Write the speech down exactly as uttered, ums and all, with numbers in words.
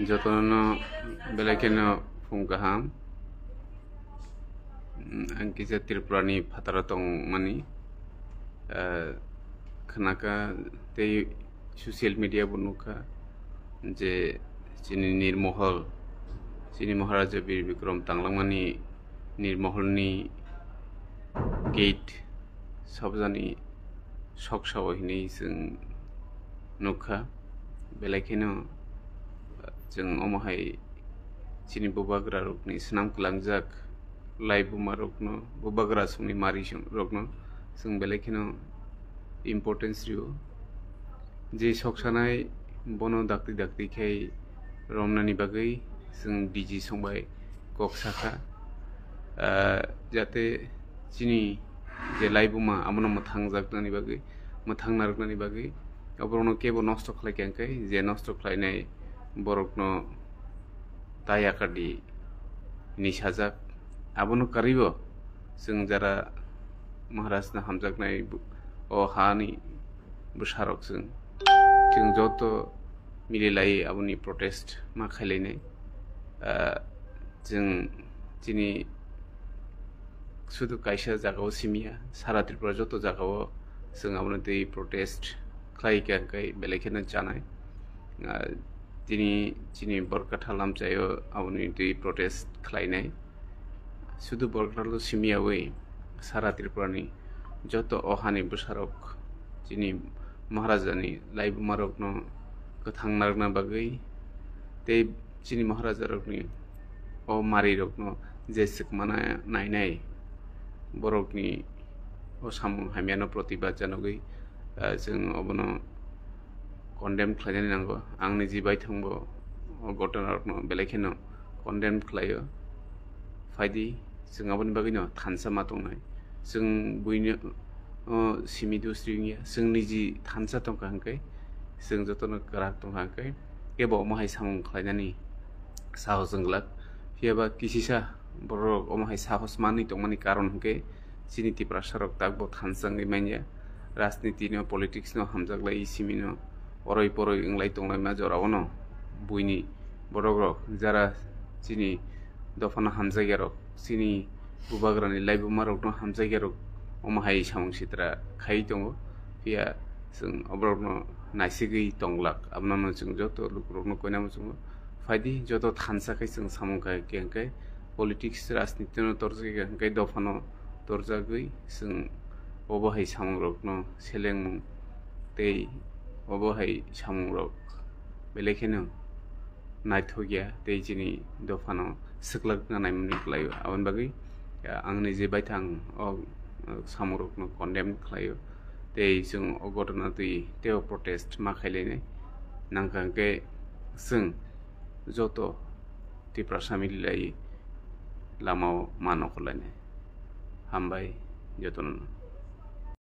Jotono belai kheno phung kaham. Mm, ang kisa Tripura ni phataro tongmani, ah, khnakha tei social media bo nukha je chini Nirmohol, chini Maharaja Bir Bikram tanglangmani Nirmohol ni gate sabjani soksao hinwi chwng nukha. Belai kheno chwng omo hai chini bubagra rokni swnam kwlangjak laibumarokno, bubagra songni mari song-, rokno chwng belai kheno importance rio. Je soksanai bono dakti dakti khai romnani bagwi chwng D G songbai kok sakha, ah, jate chini je laibuma abono mwthangjaknani bagwi, mwthang narwknani bagwi, oborokno kebo nosto khlai kha hwnkhe, je nosto khlainai borokno ta yakardi hinwi sajak. Abono karwibo chwng jara Maharajno hamjaknai bu-, o hani bwsarok chwng, chwng joto mililai aboni protest ma khailainai. Ah, chwng chini sudu kaisa jagao simiya, sara Tripura joto jagao chwng aboni twi protest khlai kha hwnkhe belai kheno chanai. Ah, tini chini Borkatha lamchaio aboni twi protest khlainai. Sudu Borkatha lo simiyawi sara Tripura ni joto o hani bwsarok chini Maharajani laibumarokno kwthang narwkna bagwi tei chini Maharajarokni o marirokno je swkmana nainai borokni o samung hamyano protibad janogwi, ah, chwng obono condemn khlainani nango. Ang niji baithangbo o ghotonarokno belai kheno condemn khlaio. Phaidi, chwng aboni bagwino thansa ma tongnai. Chwng buino, o, simi dusri wngya, chwng niji thansa tongkha hwnkhe, chwng jotono kwrak tongkha hwnkhe, kebo omo hai samung khlainani sahos wng glak. Phiyaba kisisa borok omo hai sahos manwi tongmani karon hwnkhe, chini Tiprasarok takbo thansa wngwi manya. Rajniti no, politics no hamjaklai, simi no oroi poroi wnglai tonglaima jorao no buini borok rok jara chini dophano hamjakya rok, chini bubagrani laibumarokno hamjakya rok omo hai samung sitra khai tongo. Phiya chwng oborokno naisigwi tonglak, abono chwng joto lukurokno koina muchungo. Phaidi joto thansa khai chwng samung khai khe hwnkhe politics, rajniti no torjak hwnkhe dophano torjagwi chwng obo hai samungrokno selengmung tei obo hai samungrok belai kheno naithokya tei chini dophano swklakna naimani kwlaio. Aboni bagwi, ah, ang niji baithang o, ah, samungrokno condemn khlaio tei chwng o gotona twi teibo protest ma khailainai. Nangkha hwnkhe chwng joto Tiprasa mililai lamao ma nokhorlainai. Hambai jotono.